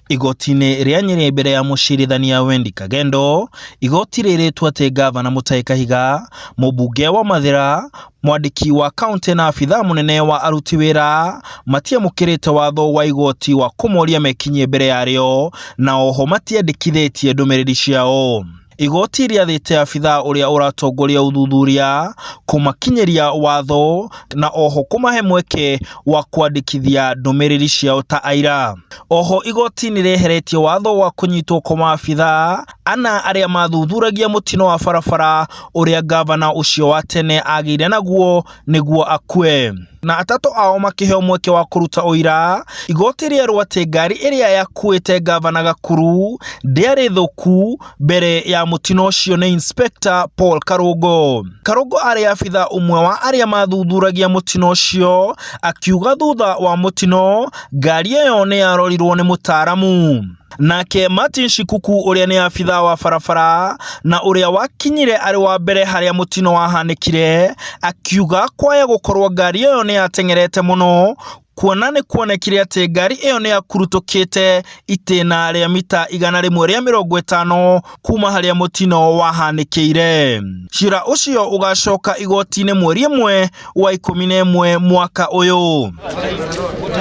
Igoti-inĩ rĩa Nyĩrĩ mbere ya mũcirithania Wendy Kagendo, igoti rĩrĩtwo atĩ ngavana Mutahi Kahiga, mũmbunge wa Mathĩra, mwandĩki wa kaũntĩ na abithaa mũnene wa aruti wĩra matiamũkĩrĩte watho wa igoti wa kũmoria mekinyie mbere yarĩo na oho matiandĩkithĩtie ndũmĩrĩri ciao. Igoti rĩathĩte abithaa ũrĩa ũratongoria ũthuthuria kũmakinyĩria watho na oho kũmahe mweke wa kwandĩkithia ndũmĩrĩri ciao ta aira. Oho igoti nĩ rĩeheretie watho wa kũnyitwo kwa maabithaa ana arĩa mathuthuragia mũtino wa barabara ũrĩa ngavana ũcio wa tene agĩire naguo nĩguo akue. Na atatũ ao makĩheo mweke wa kũruta ũira. Igoti rĩerwo atĩ ngari ĩrĩa yakuĩte ngavana Gakuru ndĩarĩ thũku mbere ya mũtino ũcio nĩ Inspector Paul Karũngũ. Karũngũ arĩ abithaa ũmwe wa arĩa mathuthuragia mũtino ũcio, akiuga thutha wa mũtino ngari ĩyo nĩ yarorirwo nĩ mũtaaramu. Nake Martin Shikuku ũrĩa nĩ abithaa wa barabara na ũrĩa wakinyire arĩ wa mbere harĩa mũtino wahanĩkire, akiuga kwaya gũkorwo ngari ĩyo nĩ yateng'erete mũno kuona nĩ kuonekire atĩ ngari ĩyo nĩ yakurutũkĩte itĩna rĩa mita 150 kuma harĩa mũtino wahanĩkĩire. Cira ũcio ũgacoka igoti-inĩ mweri 1 wa 11 mwaka ũyũ.